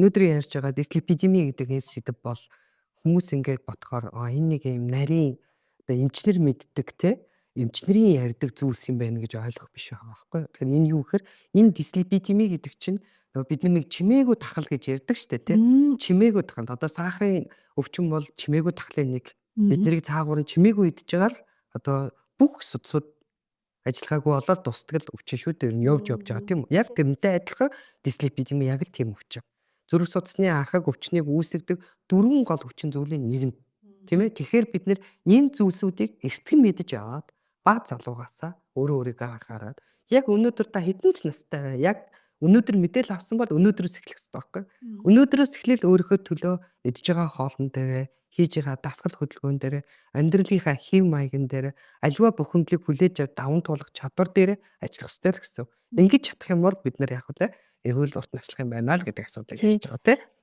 Өнөөдөр ярьж байгаа дислипидеми гэдэг энэ сэдэв бол хүмүүс ингээд бодохоор энэ нэг юм нарийн одоо эмчнэр мэддэг, те, эмчнэрийн ярьдаг зүйлс юм байна гэж ойлгох биш байгаа байхгүй. Тэгэхээр энэ юу гэхээр энэ дислипидеми гэдэг чинь нөгөө бид нэг чимээгүй тахал гэж ярьдаг штэ, те. Чимээгүй тахал. Одоо сахарын өвчин бол чимээгүй тахлын нэг. Бид нарыг цаагуурын чимээгүй идэж байгаа л одоо бүх судсууд ажиллагаагүй болоод дустдаг л өвчин шүү дээ. Явж явж байгаа, тийм үү? Яг тэрнтэй адилхан дислипидеми яг л тийм өвчин. Зүрх судасны архаг өвчнийг үүсгэдэг дөрвөн гол өвчин зүйлийн нэг нь. Тийм ээ? Тэгэхээр бид нэр энэ зүйлсүүдийг эртхэн мэдэж аваад баг залуугаасаа өөрөө өөрийгөө анхаарад, яг өнөөдөр та хэдэн ч настай бай. Яг өнөөдөр мэдээлэл авсан бол өнөөдрөөс эхлэх хэрэгтэй байхгүй. Өнөөдрөөс эхлээл өөрийнхөө төлөө идж байгаа хоолн дээрээ, хийж байгаа дасгал хөдөлгөөн дээрээ, амьдралынхаа хэв маяган дээр, аливаа бухимдлыг хүлээж авч даван туулах чадвар дээр ажиллах ёстой л гэсэн. Ингэж чадах юм бол бид нар яг үлээ эрүүл урт наслах юм байна л гэдэг асуудлыг ярьж байгаа, тийм.